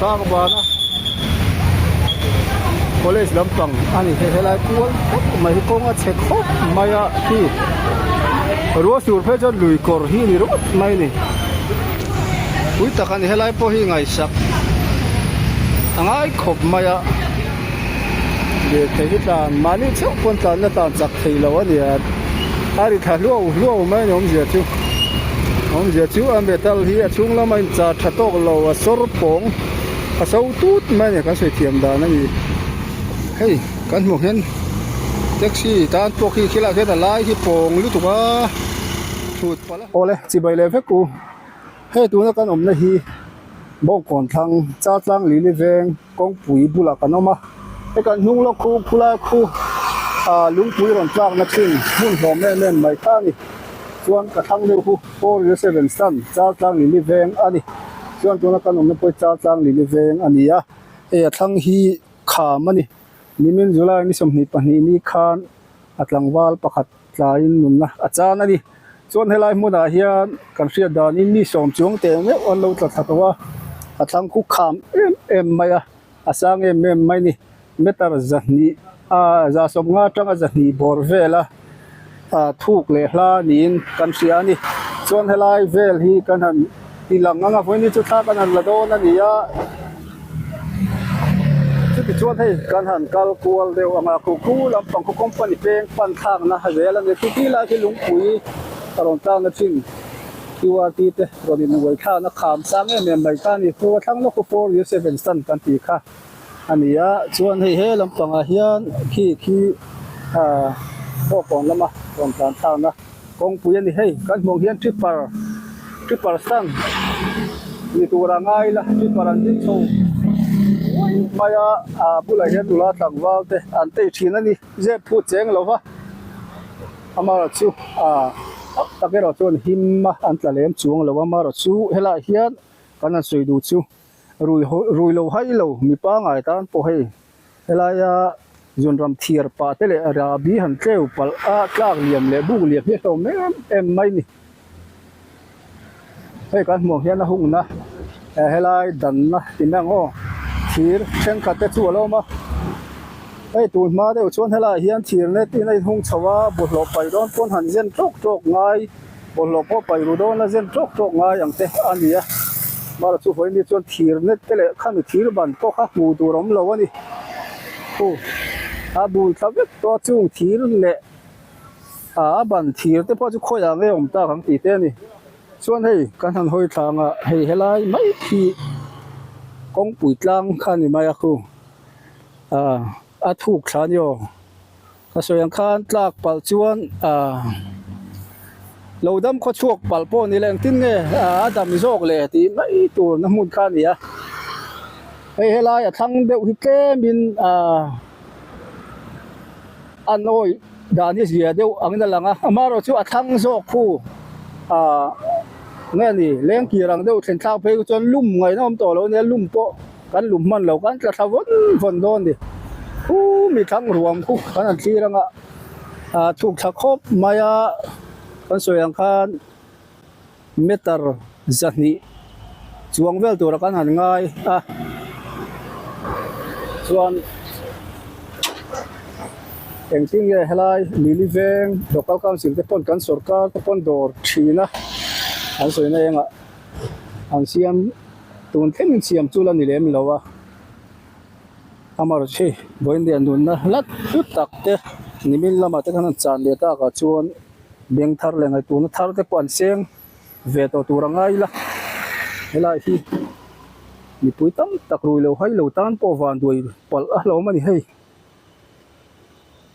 Hrangban a college lampang a ni hei helai kual tawp mai hi kawng a chhe khawp mai a khi ruah sur phei chuan lui kawr hi a ni ringawt mai a ni pui tak a ni helai pawh hi ngaihsak a ngai khawp mai a lirthei hi tlan mahni chauh pawn tlanna tlan chak thei lo a ni a a ri thla hluau hluau mai a ni awmzia chu awmzia chu a metal hi a chhung lama inchar tha tawk lo a sawr pawng a so tut mai a ni kan sawi thiam dan a ni hei kan hmuh hian taxi tan pawh khi khilaiah khian a lai hi pawng lutuk a thut palh a. Awle chibai leh vek u hei tuna kan awmna hi bawngkawn thlang chaltlang lili veng. Kawngpui bulah kan awm a, he kan hnung lawk khu khulai khu ah lungpui rawn tlakna thin hmun hlawm em em mai kha a ni. Chuan ka thlang deuh khu 407 stand Chaltlang Lili veng a ni. Chuan tuna kan awmna pawh hi Chaltlang Lili veng a ni a, hei a thlang hi kham a ni. Nimin July ni 22 ni khan a tlangval pakhat tlaiin nunna a chan a ni. Chuan helai hmunah hian kan hriat danin mi sawm chuang teh meuh an lo tla thla tawh a, a thlang khu kham em em mai a, a sang em em mai a ni. Meter zahnih ah 150 atanga zahnih bawr vela ah thuk leh hla niin kan hria a ni. Chuan helai vel hi kan han ti lang ang a, vawiin hi chu thla kan han la dawn a ni a. Chuti chuan hei kan han kal kual deuh ang a, khu khu lampang khu company peng pan thlakna zel a ni. Chuti lai khi lungpui a rawn tlakna thin QRT te rawn in uai thlakna kham sang em em mai kha a ni. Khu a thlang lawk khu 407 stand kan tih kha a ni a, chuan hei he lampangah hian khi khi ah bawkkawn lama rawn tlan thlakna. Kawngpui a ni hei, kan hmuh ang hian tripper tripper stand ni tur a ngai la, tripper an ding chho uai mai a, a bulah hian nula tlangval te an tei thin a ni, zep phut cheng lo va, amaherawh chu ah tak tak erawh chuan him a an tla lem chuang lo a, amaherawh chu helaiah hian kan han sawi duh chu rui rui lo hai lo mi pangai tan pawh hei. Helaia zunram thiar pah te leh rahbi han tleu palh a tlak liam leh buk liam hi a hlawm em em mai ni. Hei kan hmuh ang hian a hungna eh helai danna ti mai ang aw thir thenkhat te chu a lo awm a. Hei tun hma deuh chuan helaiah hian thir net in a inhung chho a bawlhhlawh paih dawn pawn han zen tawk tawk ngai. Bawlhhlawh pawh paih ru dawn a zen tawk tawk ngai ang te a ni a, mara chu vawiin chuan thir net te leh khami thir ban pawh kha hmuh tur a awm lo a ni. Khu a bul thla vek tawh a chung thir leh a ban thir te pawh chu khawiah nge awm tak ang tih te a ni. Chuan hei kan han hawi thla anga hei helai mai khi kawngpui tlang kha a ni mai a khu a thuk thla a ni aw. Ka sawi ang khan tlak palh chuan ahh lo dam khaw chhuak palh pawh ni le engtin nge a dam zawk le tih mai tur na hmun kha a ni a hei helai a thlang deuh hi tlem in ahh a nawi dan hi zia deuh angin a lang a amaherawh chu a thlang zawk khu ahh nge ni lengkir ang deuh thlen thlak phei chuan lum ngaihna awm tawh lo a nia lum pawh. Kan lum hman lo kan tla thla vawn vawn dawn ni. Khu mi thlang ruam khu kan han thlir anga ah chhuk thla khawp mai a kan sawi ang khan meter 200 chuang vel tura kan han ngai a chuan engtin nge helai Lili veng local council te pawn kan sorkar te pawn dawr thin a an sawina engah an siam. Tun thlengin siam chu la ni lem lo a, amaherawhchu hei vawiin nunna hlat hlut tak te nimin lamah te khan an chan leh tak ah chuan beng thar leh ngaihtuahna thar te pawh an seng ve tawh tur a ngai ila helai hi mipui tam tak rui lo hai lo tan pawh van duai palh a hlawm a ni hei.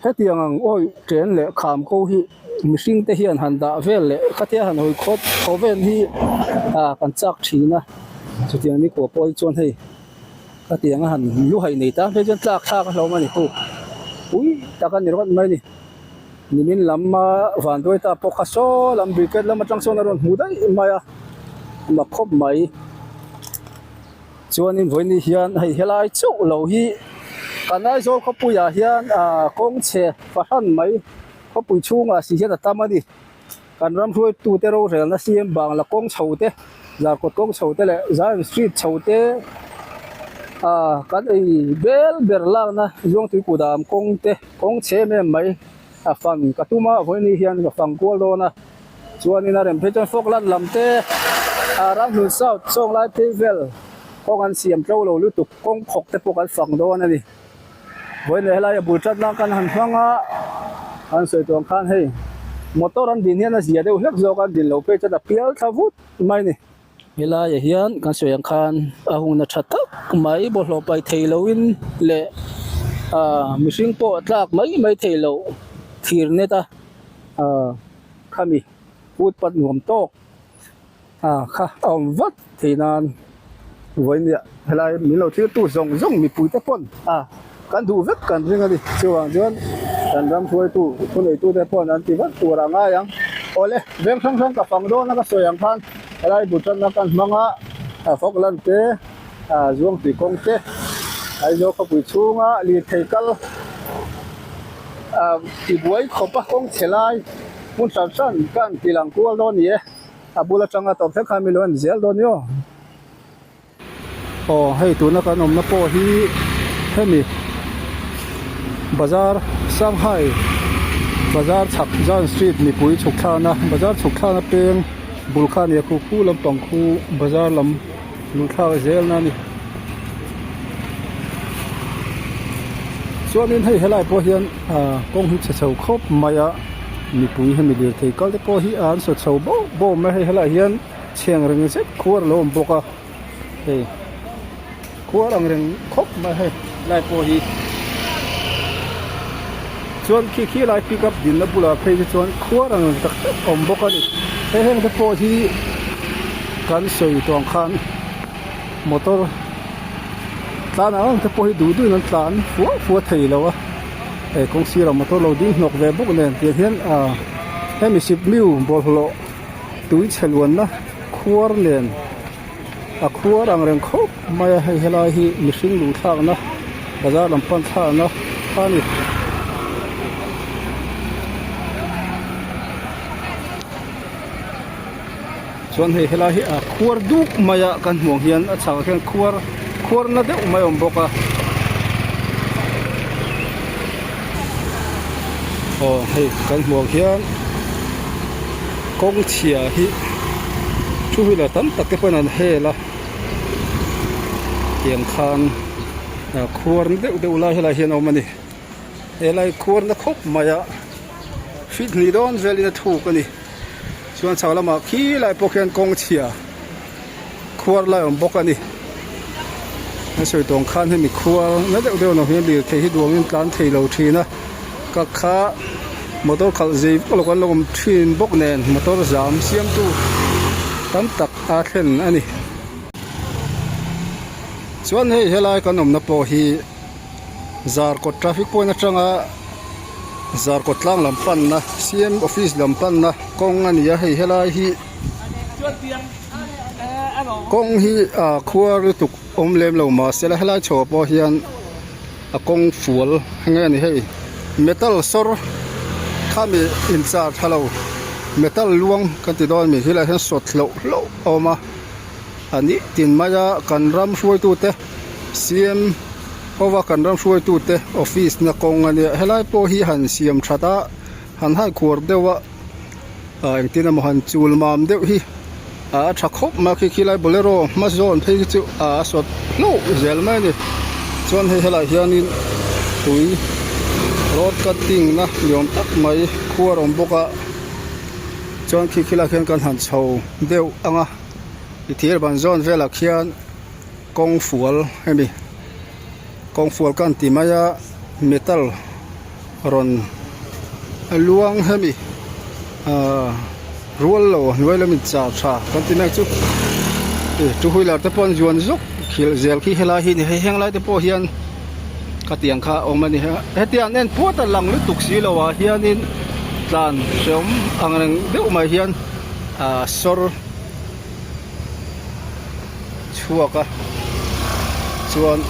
Hetiang ang awi chen leh kham ko hi mihring te hian han dah vel leh khatia han hawi khawt thaw vel hi ah kan chak thin a chutiang ni kuah pawh hi chuan hei khatiang a han lu haih nei tan phei chuan tlak thlak a hlawm a ni khu pui tak a ni rawt mai a ni nimin lama vanduai ta pawh kha saw lam brigade lam atang sawn a rawn hmu daih mai a mak khawp mai. Chuanin vawiin hian hei helai chauh lo hi kan Aizawl khawpuiah hian ah kawng chhe fahran mai khawpui chhungah si hian a tam a ni. Kan ram hruaitute rorelna siam bangla kawng chho te, Zarkawt kawng chho te leh Zion street chho te. Ah kan ei bel ber lakna Zuangtui kudam kawng te kawng chhe em em mai a fang ka tum a vawiin hian ka fang kual dawn a chuanin a rem phei chuan Falkland lam te ah Ramhlun South Chawnglai phei vel kawng an siam tlo lo lutuk kawng khawk te pawh kan fang dawn a ni. Vawiin leh helai a bul tat nan kan han hmang a, an sawi tuang khan hei motor an din hian a zia deuh hlek zawk a, an din loh phei chuan a pial thla vut mai a ni. Helaiah hian kan sawi ang khan a hungna tha tak mai bawlhhlawh paih thei loin leh ah mihring pawh tlak mai mai thei loh thir net a ah khami footpath nuam tawk ah kha a awm vat thei nan vawinia helai min lo thlir tu zawng zawng mipui te pawn ah kan duh vek kan ring a ni chuvang chuan kan ram hruaitu thuneitu te pawn an ti vat tur a ngai ang awle veng hrang hrang ka fang dawn a ka sawi ang khan helai bu tanna kan hmang a ah Falkland te ah Zuangtui kawng te Aizawl khawpui chhunga lirthei kal ah tibuai khawp a kawng chhe lai hmun hran hran kan ti lang kual dawn a ni e. A bul atanga tawp thleng khan milo en zel dawn ni aw. Aw hei tuna kan awmna pawh hi hemi bazar Shanghai bazar chhak Zion street mipui chhuk thlakna bazar chhuk thlakna peng bul kha a ni a khu khu lampang khu bazar lam luh thlak zelna a ni. Chuanin hei helai pawh hian ah kawng hi chhe chho khawp mai a mipui hemi lirthei kal te pawh hi an saw chho bauh bauh mai a hei helaiah hian chheng reng zet khuar a lo awm bawk a hei khuar ang reng khawp mai a hei helai pawh hi chuan khi khi lai pick up dinna bulah phei te chuan khuar ang reng tak tak a awm bawk a ni hei heng te pawh hi kan sawi tawh ang khan. Motor tlan ang ang te pawh hi duh duhin an tlan fua fua thei lo a hei kawng sirah motor lo ding hnawk ve bawk nen tiang hian ah hemi sipmiu bawlhhlawh tui chhe luanna khuar nen a khuar ang reng khawp mai a hei helai hi mihring luh thlakna bazar lam pan thlakna a ni. Chuan hei helai hi a khuar duk mai a kan hmuh ang hian a chhakah khian khuar khuar na deuh mai a awm bawk a aw hei kan hmuh ang hian kawng chhia hi two wheeler tam tak te pawhin an hel a tiang khan khuar na deuh deuh lai helai hian a awm a ni helai khuar na khawp mai a feet hnih dawn velin a thuk a ni. Chuan chhak lamah khi lai pawh khian kawng chhia khuar lai a awm bawk a ni. A sawi tawng khan hemi khuar na deuh deuh lo hian lirthei hi duangin tlan thei lo thin a, ka kha motor khalh zei vak lo kan lo awm thin bawk nen motor zam siamtu tam tak a thlen a ni. Chuan hei helai kan awmna pawh hi Zarkawt traffic point atanga Zarkawt tlang lam panna C_M office lam panna kawng a ni a hei helai hi kawng hi ah khuar lutuk awm lem lo mahse helai chho ah pawh hian a kawng fual nge a ni hei metal sawr khami inchar tha lo metal luang kan ti dawn mi helaiah hian sawt hloh hloh a awm a a ni tin mai a kan ram hruaitute C_M Hova kan ram hruaitute office na kawng a nia helai pawh hi han siam that a han hai khuar deuh a ah engtin emaw han chul mam deuh hi ah a tha khawp mai a khi khilai bolero hma zawn phei khi chu ah a sawt hlauh zel mai a ni chuan hei helaiah hianin tui road cutting na ni awm tak mai khuar a awm bawk a chuan khi khilaiah khian kan han chho deuh ang a i thir ban zawn velah khian. Kawng fual hemi kawng fual kan ti mai a metal rawn a luang hemi ahh rual lo hnuai lam in char tha kan ti mek chu ih two wheeler te pawh an zuan zuk khilh zel khi helai hi ni hei heng lai te pawh hian khatiang kha a awm a ni hetiang en puat a lang lutuk si lo ah hianin tlan hreawm ang reng deuh mai hian ahh sawr. Chhuak a chuan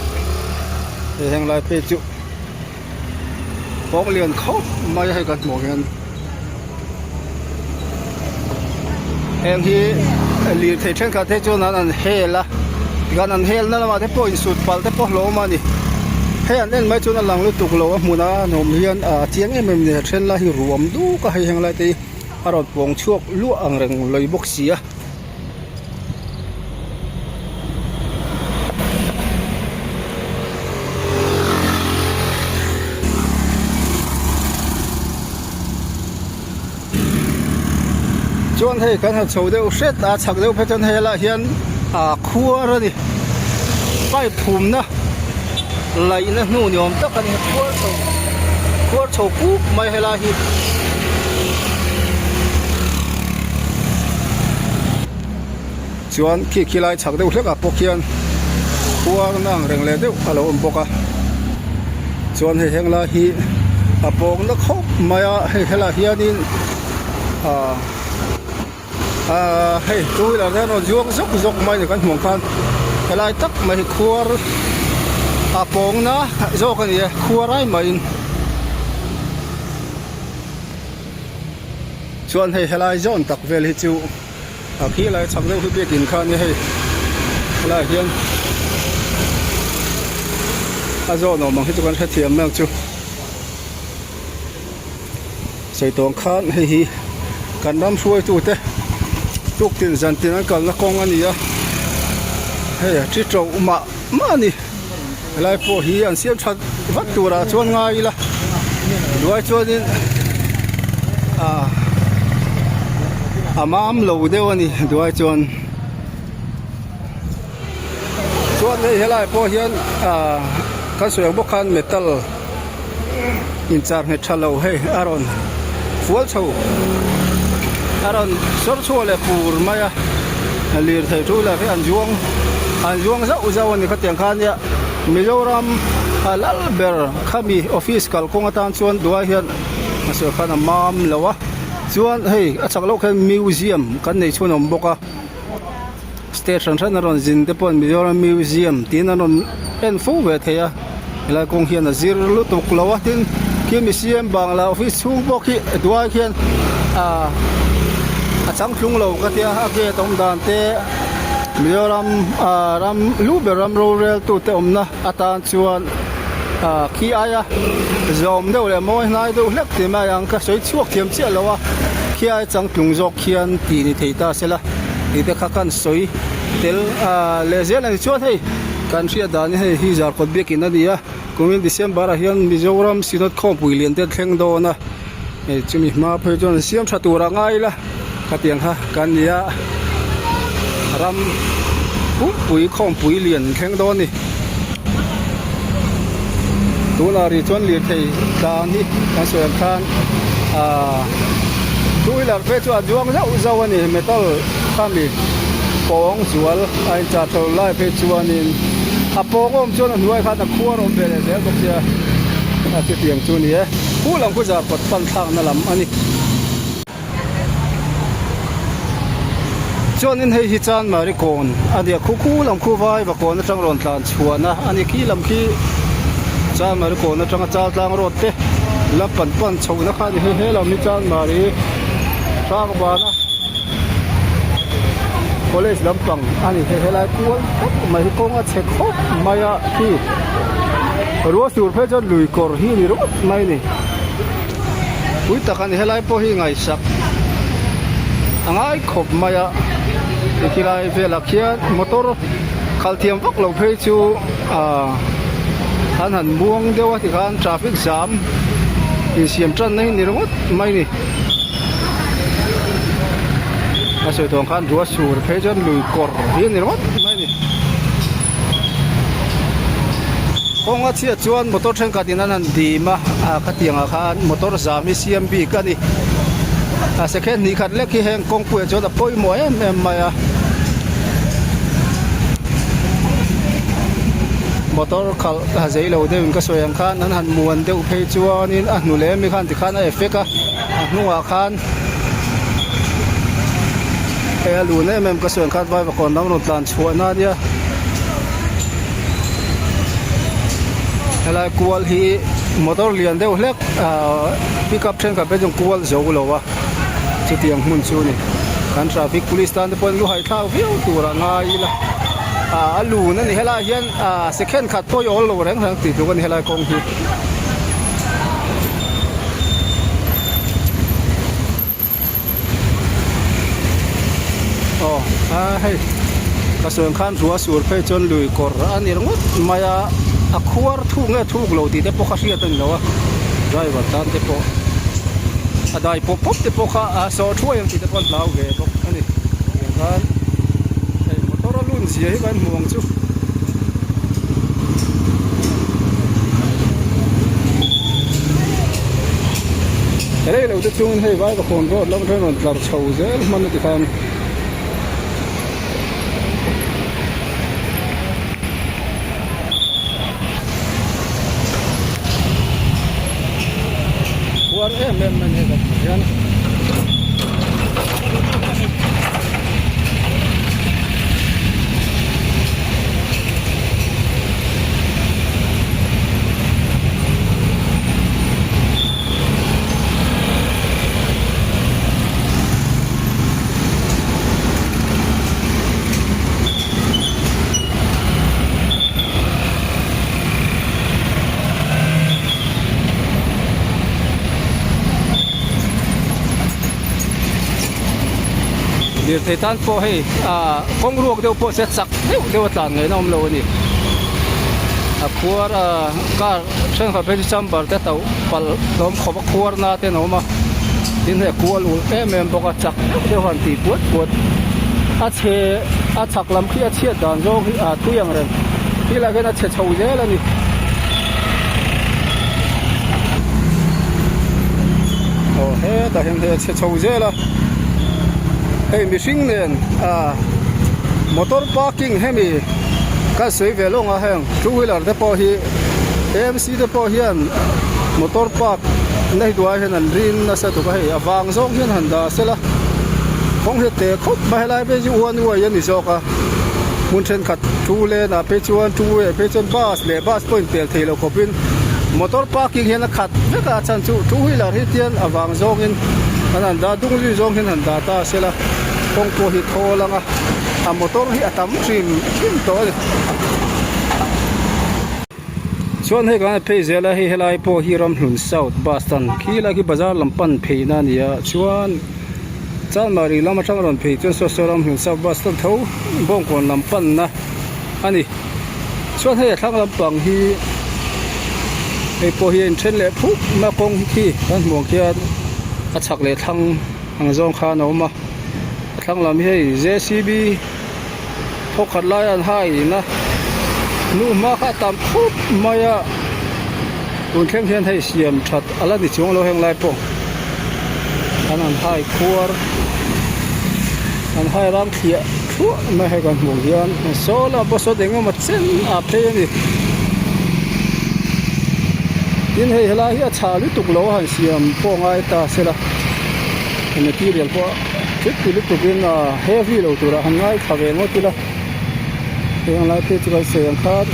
hei heng lai phei chu kawng lian khawp mai a hei kan hmuh hian heng hi lirthei thenkhat te chuan an an hel a. Tikhan an helna lamah te pawh insut palh te pawh hlawm a ni. Hei an en mai chuan a lang lutuk lo a hmun a an awm hian a chiang em em a ni. A then lai hi ruam duk a hei heng lai te hi a rawn pawng chhuak luah ang reng lawi bawk si a. Chuan hei kan han chho deuh hret a chhak deuh phei chuan hei lah hian ah khuar a ni pipe phumna laihna hnu ni awm tak a ni khuar chho khuar chho kuk mai helai hi. Chuan khi khi lai chhak deuh hlek ah pawh khian khuar na ang reng leh deuh a lo awm bawk a chuan hei heng lai hi a pawng na khawp mai a hei helaiah hianin ah ah hei two wheeler te an rawn zuang zawk zawk mai a ni kan hmuh ang khan helai tak mai hi khuar a pawng na zawk a ni e khuar ai maiin. Chuan hei helai zawn tak vel hi chu a khi lai chhak deuh hi biakin kha ania hei helaiah hian a zawn awm ang hi chu kan hrethiam mai ang chu sawi tawng khan hei hi kan ram hruaitu te tuktin zantin an kalna kawng a ni a hei a thi tauh mah mah a ni helai pawh hi an siam that vat turah chuan ngai ila duai chuanin ah a mam lo deuh a ni duai chuan chuan hei helai pawh hian ah kan sawi ang bawk khan metal inchar nghet tha lo hei a rawn fual chho a rawn sawr chhuah leh pur mai a lirthei two wheeler hi an zuang an zuang zauh zauh a ni khatiang khan nia Mizoram a lal ber khami office kalkawng atan chuan duai hian a sawi khan a mam lo a chuan hei a chak loh khian museum kan nei chhun a awm bawk a. State hran hran a rawn zin te pawhin Mizoram Museum tiin an rawn en fo ve thei a helai kawng hian a zir lutuk lo a tin khi museum bangla office chhung pawh khi duai khian ah a changtlung lo ka tia a gate awm dan te Mizoram ah ram lu ber ram rorel tute awmna atan chuan ah khi aia zawm deuh leh mawi hnai deuh hlek tih mai ang ka sawi chhuak thiam chiah lo a khi aia changtlung zawk khian tih ni thei ta se la. Tih te kha kan sawi tel ah leh zel a ni chuan hei kan hriat dan hi hei hi zarkawt biakin a ni a kumin December ah hian Mizoram Synod khawmpui lian te thleng dawn a hei chumi hma phei chuan siam tha tur a ngai ila khatiang kha kan ni a ram pumpui khawmpui lian thleng dawn a ni tunah rih chuan lirthei tlan hi kan sawi ang khan ah two wheeler phei chu a zuang zauh zauh a ni metal khami pawng zual a inchah tho lai phei chuanin a pawng awm chuan a hnuai khan a khuar awm ve leh zel bawk sia a chutiang chu a ni e khu lam khu zarkawt pan thlakna lam a ni. Chuanin hei hi Chanmari kawn a nia khu khu lam khu vai va kawn atang rawn tlan chhuahna a ni khi lam khi Chanmari kawn atanga Chaltlang road te la pan pan chhohna kha a ni hei he lam hi Chanmari Hrangvana college lampang a ni hei helai kual tak mai hi kawng a chhe khawp mai a khi ruah sur phei chuan lui kawr hi a ni ringawt mai a ni. Pui tak a ni helai pawh hi ngaihsak a ngai khawp mai a khilai velah khian motor khalh thiam vak lo phei chu ah an han muang deuh a tikhan traffic jam insiam tan na hi ni ringawt mai a ni a sawi tawh ang khan ruah sur phei chuan lui kawr hi a ni ringawt mai a ni. Kawng a chhiat chuan motor thenkhat in an han dim a ah khatiang ah khan motor zam hi siam bik a ni a second hnih khat lek hi heng kawngpui ah chuan a pawimawh em em mai a motor khalh a zei lo deuh in ka sawi ang khan an han muan deuh phei chuanin a hnu leh ami khan tikhan a effect a a hnungah khan hei a lun em em ka sawi ang khan vaivakawn lam rawn tlan chhuah na ania. Helai kual hi motor lian deuh hlek ahh pickup thenkhat phei chuan kual zo lo a chutiang hmun chu a ni kan traffic police tan te pawhin lu haih thlak viau tur a ngai ila. Ah a lun a ni helaiah hian ah second khat pawh hi awl lo reng reng tih tluk a ni helai kawng hi. Aw a hei ka sawi ang khan rua sur phei chuan lui kawr a ni ringawt mai a a khuar thuk nge thuk lo tih te pawh kha hriat a ni lo a driver tan te pawh a dai pawp pawp te pawh kha a sawh thuai ang tih te pawh an hlau ve bawk a ni tiang khan hei motor a lun zia hi kan hmu ang chu. Rei lo te chungin hei Vaivakawn road lam atangin rawn tlar chho zel hman a ti khan. Khuar em em mai ni hei kan hmuh hian. Lirthei tan pawh hei ah kawng ruak deuh pawh se chak deuh deuh a tlan ngaihna awm lo a ni a khuar a car thenkhat phei chu chamber te tauh palh hlawm khawp a khuar na te an awm a tin hei a kual ulh em em bawk a chak deuh deuh han tih puat puat a chhe a chhak lam khi a chhiat dan zawng hi a thui ang reng khi lah khian a chhe chho zel a ni. Aw hetah hian hei a chhe chho zel a hei mihring nen ah motor parking hemi ka sawi ve lawng a heng two wheeler te pawh hi A M C te pawh hian motor park na hi duai hian an rin nasa tuk a hei a vang zawng hian han dah sela kawng hi a teh khawp mai helai phei chu one way a ni zawk a hmun thenkhat two lane ah phei chuan two way ah phei chuan bus leh bus pawh inpel thei lo khawpin motor parking hian a khat vek a chhan chu two wheeler hi tian a vang zawngin an han dah dung zui zawng hian han dah ta sela kawng pawh hi thawl ang a a motor hi a tam hrim hrim tawh a ni. Chuan hei kan phei zel a hei helai pawh hi Ramhlun South bus stand khi lai khi bazar lam pan pheina a ni a chuan Chanmari lam atang a rawn phei chuan saw saw Ramhlun South bus stand tho Bawngkawn lam panna a ni chuan hei a thlang lampang hi hei pawh hi a inthen leh phup mai a kawng khi kan hmuh ang khian a chhak leh thlang ang zawng khan a awm a a thlang lam hi hei J C B. Thawkhat lai an hai in a hnu hma kha a tam khawp mai a tun thleng hian hei siam that a la ni chuang lo heng lai pawh an han hai khuar an hai ram thliah thluah mai hei kan hmuh hian saw lamah pawh saw eng emaw chen a phei a ni tin hei helai hi a chhah lutuk lo a han siam pawh ngai ta sela material pawh. Thil lutuk in ah heavy lo turah han ngaithla ve ngawt ila heng lai phei chu kan sawi ang khan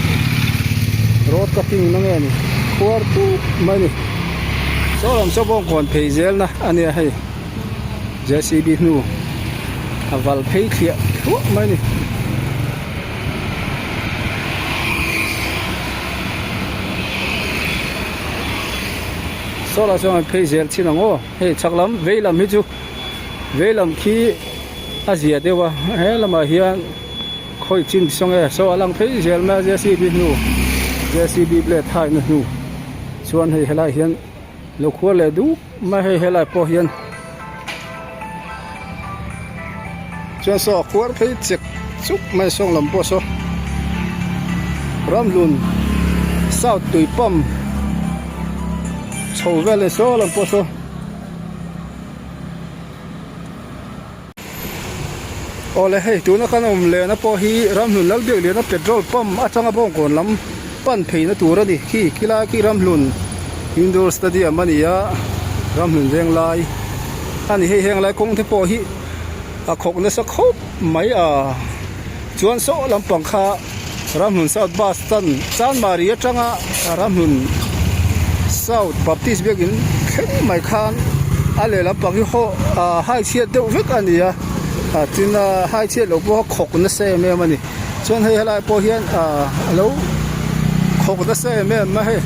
road cutting na nge ni khuar pup mai a ni saw lam saw bawngkawn phei zel na a nia hei J C B hnu a val phei thliah thluah mai a ni. Saw lah chuan an phei zel thin ang aw. Hei chhak lam vei lam hi chu vei lam khi a zia deuh a he lamah hian khawi chin saw nge saw a lang phei zel mai a J C B hnu J C B blade haina hnu chuan hei helai hian lo khuar leh dup mai hei helai pawh hian chuan saw a khuar phei chek chuk mai sawng lam pawh saw ramhlun south tui pump. Chho vel leh saw lam pawh saw. Awle hei tuna kan awm lehna pawh hi Ramhlun Lalbiakliana petrol pump atanga Bawngkawn lam pan pheina tur a ni. Khi khilai khi Ramhlun Indoor Stadium a ni a, Ramhlun Venglai a ni. Hei heng lai kawng te pawh hi a khawk nasa khawp mai a, chuan saw lampang kha. Ramhlun South Bus stand Chanmari atanga Ramhlun South Baptist biakin thleng mai khan a lehlam pang hi haw ah hai chhiat deuh vek a ni a ah tin a hai chhiat loh pawh a khawk nasa em em a ni. Chuan hei helai pawh hian ah a lo khawk nasa em em a hei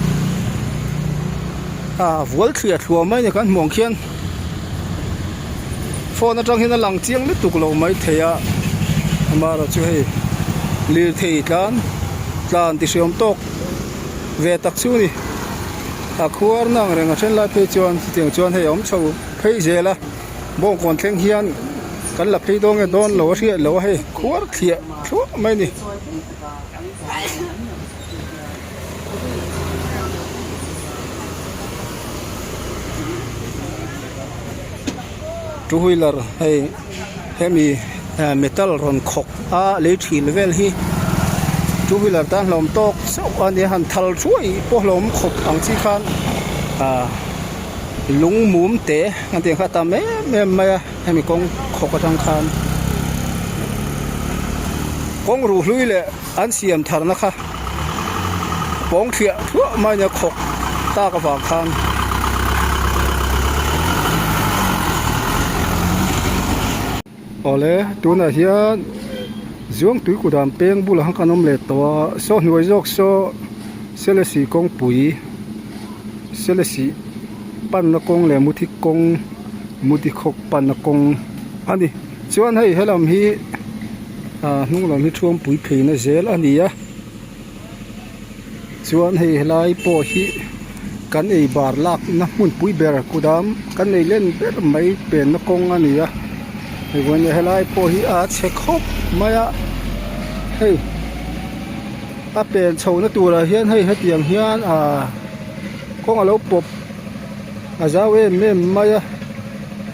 ah vual thliah thluah mai a ni kan hmuh ang khian phone atang hian a lang chiang lutuk lo maithei a amaherawh chu hei lirthei tlan tlan ti hriam tawk ve tak chu a ni a khuar na ang reng a then lai phei chuan chutiang chuan hei a awm chho phei zel a. Bawngkawn thleng hian kan la phei dawn nge dawn lo a hriat loh a hei khuar thliah thluah mai a ni. Two wheeler hei hemi metal rawn khawk a lei thil vel hi two wheeler tan hlawm tawk chauh a nia han thal thuai pawh hlawm khawp ang chi khan ah. Lung mum te an tih ang kha a tam em em mai a hemi kawng khawk atang khan kawng ruh hlui leh an siam thar na kha pawng thliah thluah mai a nia khawk tak avang khan. Awle tunah hian Zuangtui kut ah peng bulah khan kan awm leh tawh a saw hnuai zawk saw Selesih kawngpui Selesih panna kawng leh Muthi kawng Muthi khawk panna kawng a ni chuan hei helam hi ah hnung lam hi Thuampui pheina zel a ni a. Chuan hei helai pawh hi kan ei bar lakna hmunpui ber kudam kan nei len ber mai penna kawng a ni a hei vawiin helai pawh hi a chhe khawp mai a hei a pen chhohna turah hian hei hetiang hian ahh kawng alo pawp a zau em em mai a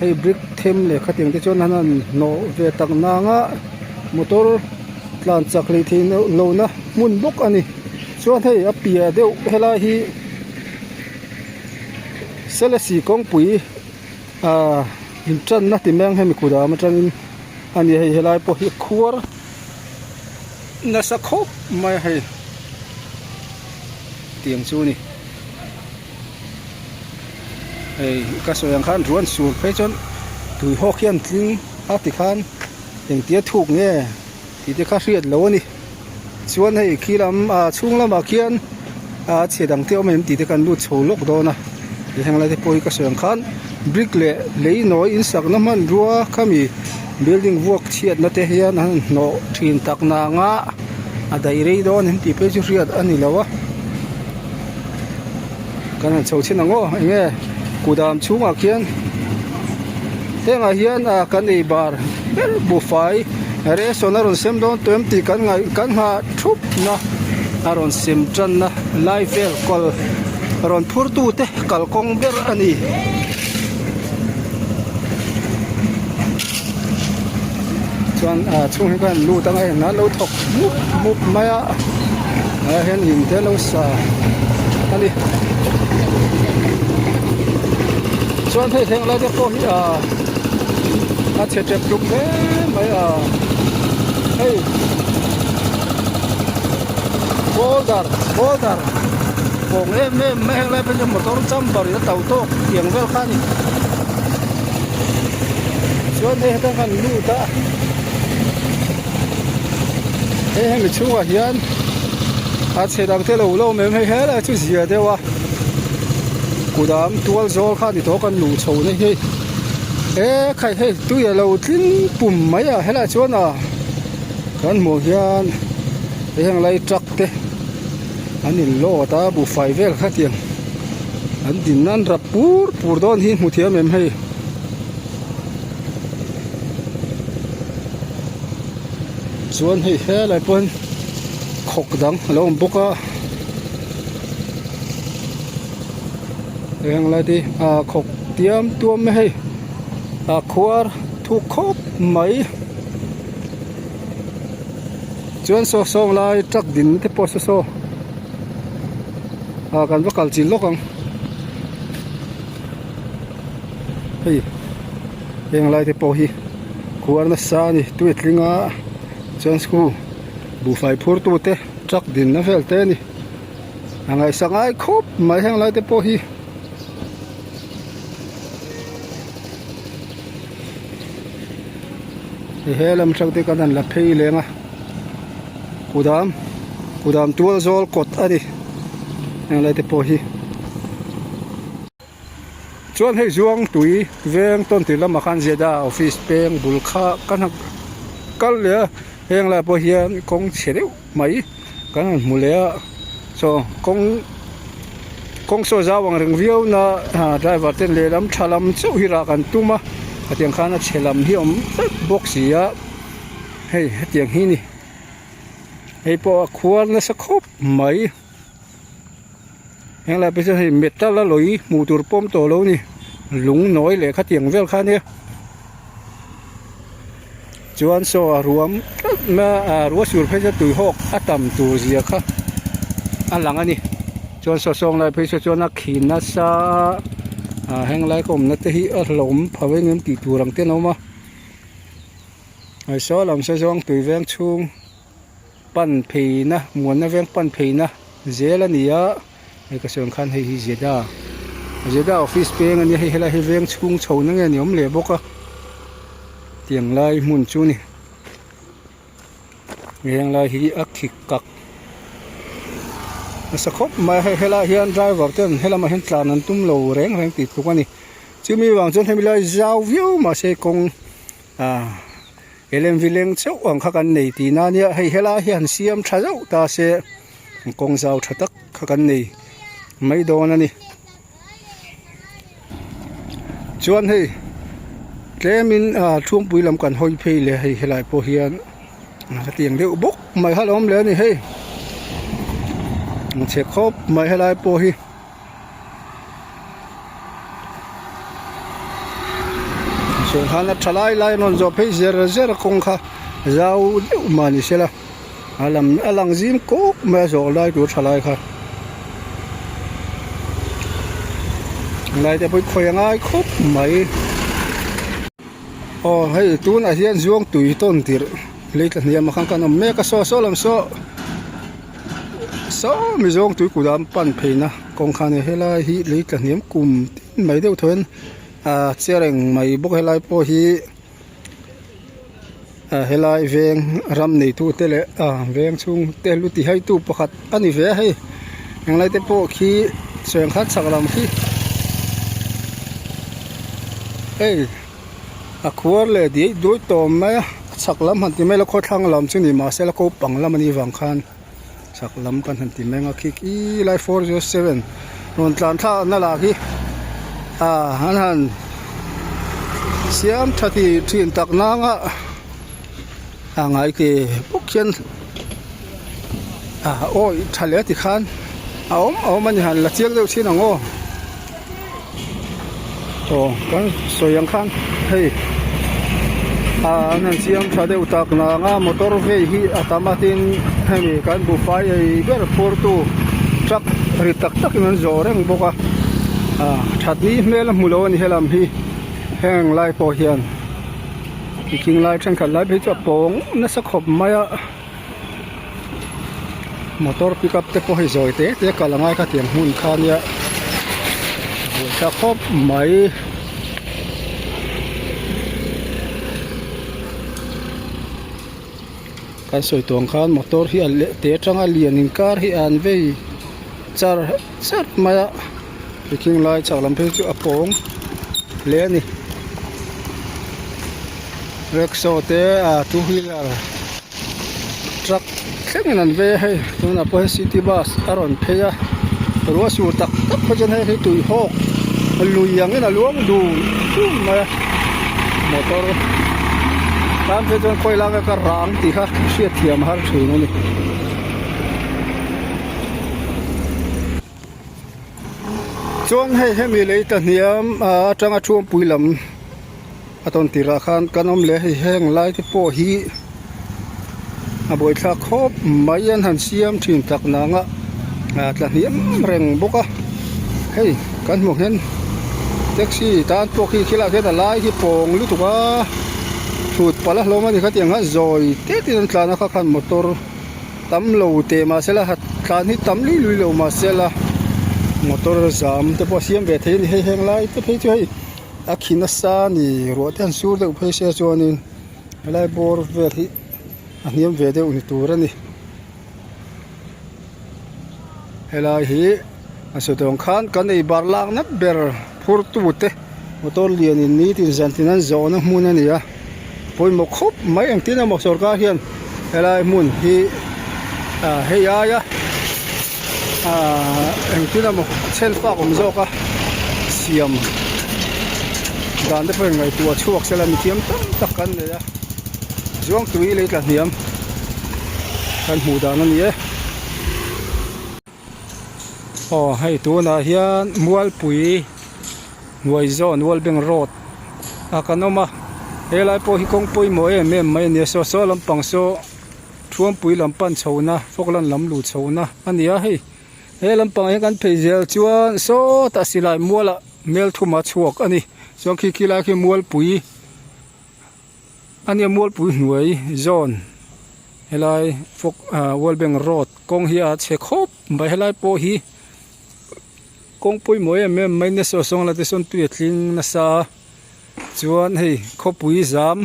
hei brick them leh khatiang te chuan an han hnawh ve tak nang a motor. Tlan chak leh theih lohna hmun bawk a ni. Chuan hei a piah deuh helai hi Selesih kawngpui ah intanna ti mai ang hemi kut ah atangin a ni hei helai pawh hi khuar nasa khawp mai a hei tiang chu a ni. Hei ka sawi ang khan ruan sur phei chuan tui hawk hian tling a ti khan. Engtia thuk nge tih te kha hriat lo a ni. Chuan hei khi lam ah chhung lamah khian ah chhe dang te awm em tih te kan lut chho lawk dawn a. Ti heng lai te pawh hi ka sawi ang khan brick leh lei nawi insakna hmanrua khami building vuak chhiatna te hian an hnawh thin tak nang a a daih rei dawn em tih phei chu hriat a ni lo a. Kan han chho chhin ang aw eng nge kudam chhungah khian hengah hian ah kan ei bar ber buhfai ration a rawn sem dawn tawh em tih kan ngaih kan nghah thup na a rawn sem tan na lai vel kawl rawn phur tu te kalkawng ber a ni. Chuan ah chhung hi khan lut anga hei an lo thawk mup mup mai a ah hian in te lo sa a ni chuan hei thleng lai te pawh hi ah a chhe tep tluk hle mai a hei boulder boulder pawng em em mai heng lai pawh hian motor chamber in a to tawk tiang vel kha a ni. Chuan hei heta kan lut a hei hemi chhungah hian a chhe dang te lo lo awm em hei helai chu zia deuh a kudam tual zawl kha ni tawh kan luh chho na hi he khai hei tui a lo tling pum mai a helaiah chuan a kan hmuh hian hei heng lai truck te an in load a buhfai vel kha tiang an din nan rap pur pur dawn hi hmu thiam em hei. Chuan hei helai pawh hian khawk dang a lo awm bawk a eng lai te hi ah khawk tiam tuam mai hei a khuar thuk khawp mai chuan saw sawng lai truck din te pawh saw saw ah kan va kal chin lawk ang. Hei heng lai te pawh hi khuar nasa a ni tui a tling a chuan school buhfai phur tu te truck din na vel te a ni a ngaihsak ngai khawp mai heng lai te pawh hi. He lam atang te kan han la phei leng a. Kudam kudam tual zawl kawt a ni heng lai te pawh hi. Chuan hei zuang tui veng tawn tir lamah khan Zeda office peng bul kha ka hna kal leh a heng lai pawh hian kawng chhe deuh mai kan han hmu leh a saw kawng kawng saw zau ang reng viau na driver ten lehlam tha lam chauh hi rah kan tum a hetiang khan a chhe lam hi a awm vek bawk si a hei hetiang hi a ni hei pawh a khuar nasa khawp mai. Henglai phei chuan hei metal a lawi hmuh tur pawm tawh lo a ni lung nawi leh khatiang vel kha ania chuan saw a ruam tlat mai a ah ruah sur phei chuan tui hawk a tam tur zia kha a lang a ni chuan saw sawng lai phei saw chuan a khi nasa a ah henglai ka awmna te hi a hlauhawm pha veng em tih tur ang ten a awm a hei saw lam saw zawng tui veng chhung. Pan pheina muanna veng pan pheina zel a ni a hei ka sawi ang khan hei hi Zeda Zeda office peng a nia hei helai hi veng chhung chho na nge ni awm leh bawk a tiang lai hmun chu a ni heng lai hi a khi kak nasa khawp mai a hei helai hian driver ten helamah hian tlan an tum lo reng reng tih tluk a ni chumi vang chuan hemi lai zau viau mahse kawng ah. Lmv leng chauh ang kha kan nei tih na nia hei helai hi han siam tha zauh ta se kawng zau tha tak kha kan nei mai dawn a ni chuan hei tlemin ah chhungpui lam kan hawi phei leh hei helai pawh hian hetiang deuh bawk mai kha a lo awm leh a ni hei chhe khawp mai helai pawh hi. Sawhkhana tha lai lai an rawn zawh phei zer zer a kawng kha zau deuh mah ni sela a lam a lang zim kawk mai a zawh lai tur tha lai kha lai te pawh hi khawi a ngai khawp mai aw hei tunah hian zuang tui tawn tirh lei tla hniam ah khan kan awm mek a saw saw lam saw. Saw Mizawng tui kut an pan pheina kawng kha a ni helai hi lei tla hniam kum tin mai deuh tho hian ah che reng mai bawk helai pawh hi ah helai veng ram neitu te leh ah veng chhung te lu ti hai tu pakhat a ni ve a hei englai te pawh khi sawi ang khan chhak lam khi hei. A khuar leh diai duai tawm mai a a chhak lam han ti mai ila khawthlang lam chu ni mahse la kopang lam anih vang khan chhak lam kan han ti mai ang a khi khi lai 407 rawn tlan thlak na lah khi ah an han siam tha ti thin tak nang a a ngai ke bawk hian ah awi tha leh ti khan a awm a awm a ni han la chiang deuh thin ang aw. Aw kan sawi ang khan hei ah an han siam tha deuh tak nang a motor vei hi a tam a tin hemi kan buhfai ei ber phur tu truck ri tak tak in an zawh reng bawk a ah that ni hmel a hmu lo a ni helam hi heng lai pawh hian thing lai thenkhat lai phei chu a pawng nasa khawp mai a. Motor pick up te pawh hei zawi te te kal angai kha tiang hmun kha nia buaithlak khawp mai. Kan sawi tawng khan motor hi a leh te atanga lian inkar hi an vei char char mai a trekking lai chak lam phei chu a pawng hle a ni. Rickshaw te ah two wheeler truck thlengin an vei a hei tunah pawh hian city bus a rawn phei a ruah sur tak tak pawh chuan hei hi tui hawk lui angin a luang dul dul mai a motor tan phei chuan khawi lai ka rang tih kha hriat thiam a har thin a ni. Chuan hei hemi lei ta hniam ah atanga thuampui lam a tawn tirah khan kan awm leh a hei heng lai te pawh hi a buaithlak khawp mai an han siam thin tak nang a ah tla hniam reng bawk a hei kan hmuh hian taxi tan pawh khi khilaiah khian a lai hi pawng lutuk a thut palh a hlawm a ni khatiang khan zawi tet in an tlan a kha khan motor. Tam lo teh mahsela ha tlan hi tam lui lui lo mahsela motor zam te pawh a siam ve thei a ni hei heng lai te phei chu hei a khi nasa a ni ruah te han sur deuh phei se chuanin helai bawr vel hi a hniam ve deuh ni tur a ni. Helai hi a sawi tawh ang khan kan ei bar lak nat ber phur tute motor lian in nitin zan tin an zawhna hmun a ni a pawimawh khawp mai engtin emaw sorkar hian helai hmun hi ah hei aia ah engtin emaw chhen fak awm zawk a siam dan te pawh in ngaihtuah chhuak sela mithiam tam tak kan nei a zuangtui lei tla hniam kan hmuh dan a ni e. Aw hei tunah hian Mualpui hnuai zawn World Bank road ah kan awm a helai pawh hi kawng pawimawh em em mai a ni a saw saw lampang saw Thuampui lam pan chhohna Falkland lam luh chhohna a ni a hei he lampang ah hian kan phei zel chuan sawtah silai mualah Melthum a chhuak a ni chuan khi khi lai khi Mualpui. A nia Mualpui hnuai zawn helai fawk ah World Bank road kawng hi a chhe khawp mai helai pawh hi kawng pawimawh em em mai nasa sawng la te sawn tui a tling nasa a chuan hei khawpui zam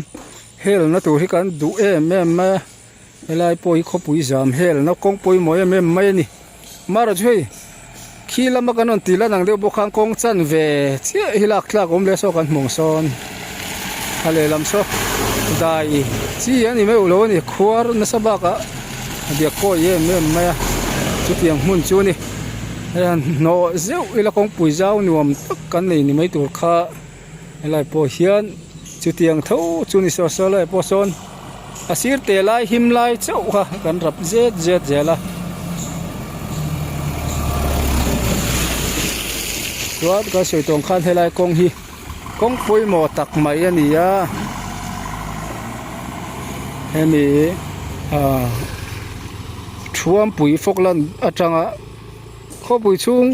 helna tur hi kan duh em em mai a helai pawh hi khawpui zam helna kawng pawimawh em em mai a ni marawh chu hei khi lama kan rawn tih lan ang deuh bawk khan kawng chanve chiah hi lak tlak awm leh saw kan hmu ang sawn a lehlam saw dai chi a ni meuh lo a ni khuar nasa bakah a biak kawi em em mai a chutiang hmun chu a ni hei han hnawh zeuh ila kawngpui zau nuam tak kan nei ni mai tur kha helai pawh hian chutiang tho chu ni saw saw lai pawh sawn a sir teh lai him lai chauh kha kan rap zet zet zel a chuan kan sawi tawng khan helai kawng hi kawng pawimawh tak mai a ni a hemi ah Thuampui Falkland atanga khawpui chhung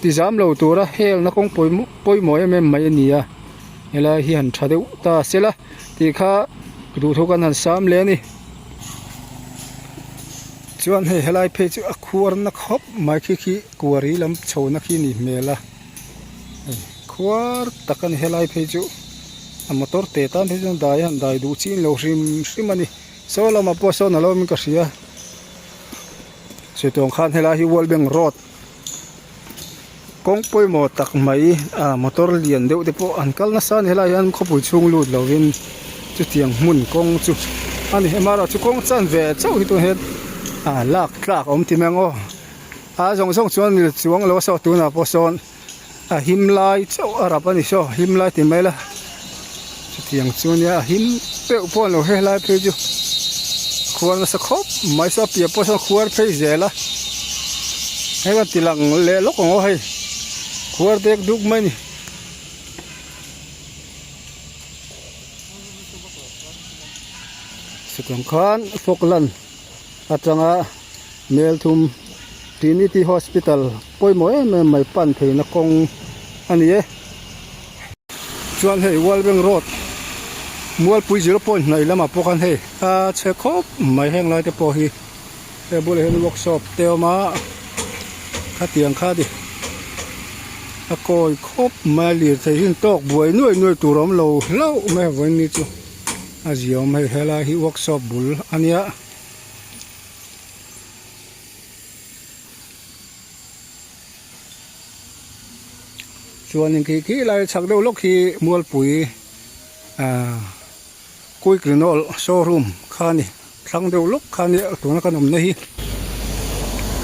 ti zam lo tura helna kawng pawimawh em em mai a ni a helai hi han tha deuh ta sela tih kha duhthawh kan han sam leh a ni chuan hei helai phei chu a khuar na khawp mai khi khi kuari lam chho na khi a nih hmel a hei khuar tak a ni helai phei chu a motor te tan phei chuan dai a han dai duh chin lo hrim hrim a ni saw lamah pawh sawn a lo awm in ka hria sawi khan helai hi world bank road. Kawng pawimawh tak mai ah motor lian deuh te pawh an kal nasa a ni helai hian khawpui chhung lut lovin chutiang hmun kawng chu a ni amaherawhchu kawng chan ve chauh hi tunah hian ah lak tlak a awm ti mai ang aw a zawng zawng chuan mil chuang lo a saw tunah pawh sawn a him lai chauh a rap a ni saw him lai ti mai la chutiang chu ania a him peuh pawh a ni lo helai phei chu khuar nasa khawp mai saw a piah pawh sawn khuar phei zel a hei kan ti lang leh lawk ang aw hei khuar dek duk mai a ni. Chutiang khan Falkland atanga Melthum Trinity Hospital pawimawh em em mai pan theihna kawng a ni e. Chuan hei World Bank Road Mualpui zero point hnaih lamah pawh khan hei a chhe khawp mai heng lai te pawh hi he bulah hian workshop te a awm a khatiang kha ni a kawi khawp mai a lirthei hi an tawk buai nuai nuai tur a awm lo hlauh mai a vawiin ni chu a ziaawm hei helai hi workshop bul a nia. Chuanin khi khi lai chhak deuh lawk hi Mualpui ah Quick Renault showroom kha a ni thlang deuh lawk kha a nia tuna kan awmna hi.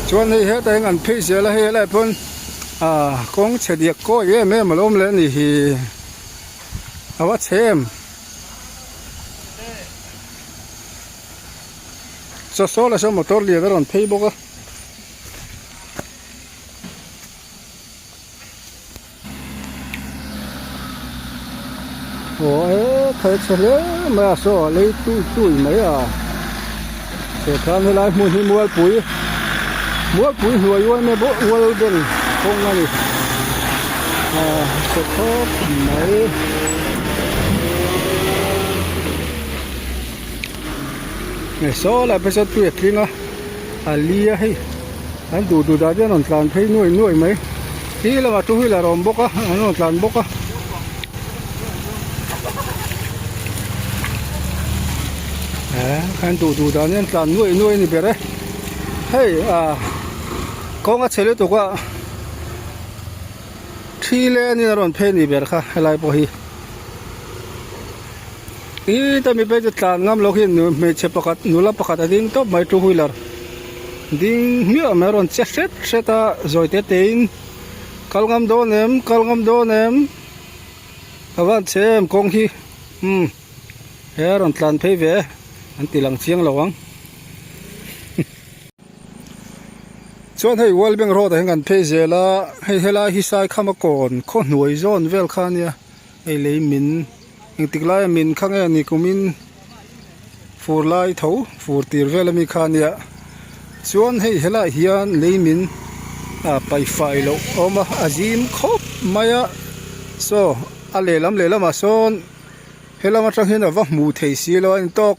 Chuan hei hetah hian an phei zel a hei helaiah pawn ah kawng chhe diak kawi em em a lo awm leh a ni hi a va chhe em. Chaw saw leh saw motor lian a rawn phei bawk a. Aw e kal chhe hle mai a saw lei tui tui mai a he khan helai hmun hi mualpui mualpui hnuai uai mai bawk ual beng kawng a ni ah chhe khawp mai. Saw lai phei sawn tui a tling a a li a hei an duh duh dan hian an rawn tlan phei nuai nuai mai khi lamah two wheeler a awm bawk a an rawn tlan bawk a an duh duh dan hian an tlan nuai nuai a ni ber e hei ah. Kawng a chhe lutuk a, thi lenin a rawn phei ni ber kha helai pawh hi. Ih ta mi phei chu tlan ngam lo khi hmeichhe pakhat nula pakhat a ding tawp mai two wheeler ding hmiah mai a rawn che hret hret a zawi te te in kal ngam dawn em kal ngam dawn em a van chhe em kawng hi umm he a rawn tlan phei ve an ti lang chiang lo ang. Chuan hei World Bank road ah hian kan phei zel a, hei helai hi Saikhama kawn khaw hnuai zawn vel kha ania hei lei min engtik laia min kha nge ni kumin fur lai tho fur tir vel ami kha ania chuan hei helaiah hian lei min ah paifai loh a awm a a zim khawp mai a saw a lehlam lehlamah sawn helam atang hian a va hmuh thei si lo a intawk.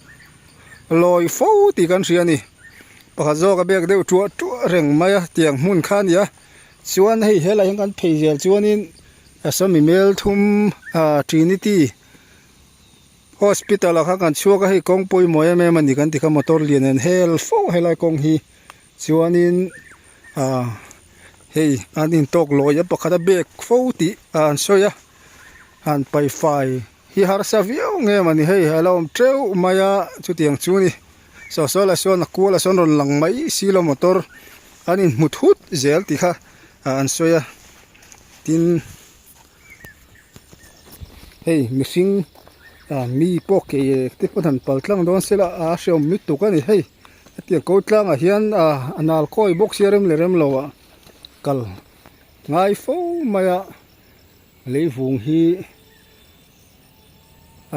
Lawi fo tih kan hria a ni. Pakhat zawk a bek deuh tuah tuah reng mai a tiang hmun kha a ni a. Chuan hei helai hian kan phei zel chuanin Assam email thum ah Trinity Hospital ah khan kan chhuak a hei kawng pawimawh em em a ni kan ti kha motor lian an hel fo helai kawng hi. Chuanin ah hei an intawk lawi a pakhat a bek fo tih an sawi a han paifai. Hi harsa viau nge mawni hei a lo awm teuh mai a chutiang chu ni saw saw lah sawn a kual ah sawn rawn lang mai si lo motor an inhmu thut zel tih kha an sawi a tin hei mihring ah mi pawh ke te pawn han pal tlang dawn se la a hreawm lutuk a ni hei hetiang ko tlangah hian ah a nal kawi bawk sia rem leh rem lo ah kal ngai fo mai a. Leivung hi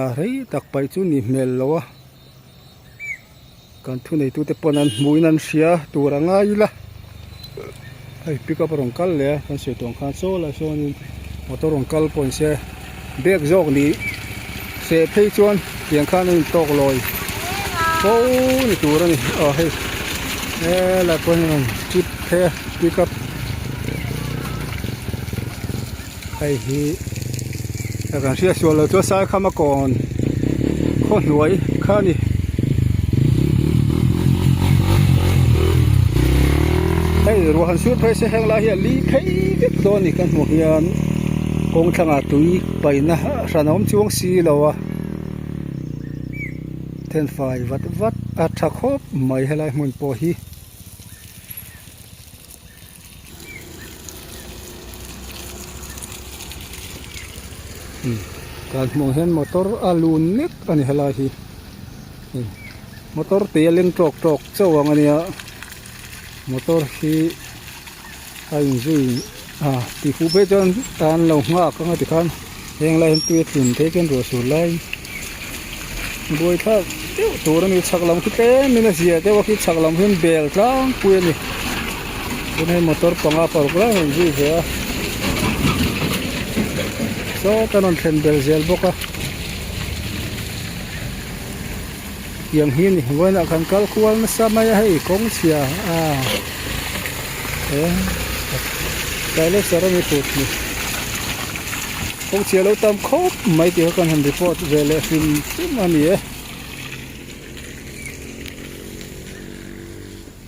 a rei tak paih chu ni hmel lo a kan thuneitute pawn an hmuhin an hria tur a ngai ila hei pickup a rawn kal leh a kan sawi tawh ang khan saw lai sawnin motor rawn kal pawh ni se bag zawk ni seh phei chuan tiang khan a intawk lawi fo ni tur a ni aw hei helai pawh hian rawn trip phei a pickup. Hei hi kan hriat sual lo chuan Saikhama kawn khaw hnuai kha a ni. Hei ruah han sur phei se heng lai hi a li phei vek dawn a ni kan hmuh hian kawng thlangah tui paihna hran a awm chuang si lo a thenfai vat vat a tha khawp mai helai hmun pawh hi. Kan hmuh hian motor a lun mek a ni helai hi motor tui a leng tawk tawk chauh ang a nia motor hi a inzui a tih fuh phei chuan an lo nghak anga tikhan heng lai hian tui a tlin phei chuan ruah sur laiin buaithlak deuh tur a ni chhak lam khi tlem in a zia deuh a khi chhak lam hian bel tlangpui a ni tun hei motor panga paruk lai a rawn zui ve a sawt a rawn thlen bel zel bawk a tiang hi a ni vawiinah kan kal kual nasa mai a hei kawng chhia a he silencer a ni tut ni. Kawng chhia lo tam khawp mai tih kha kan han report ve leh hrim hrim a ni e.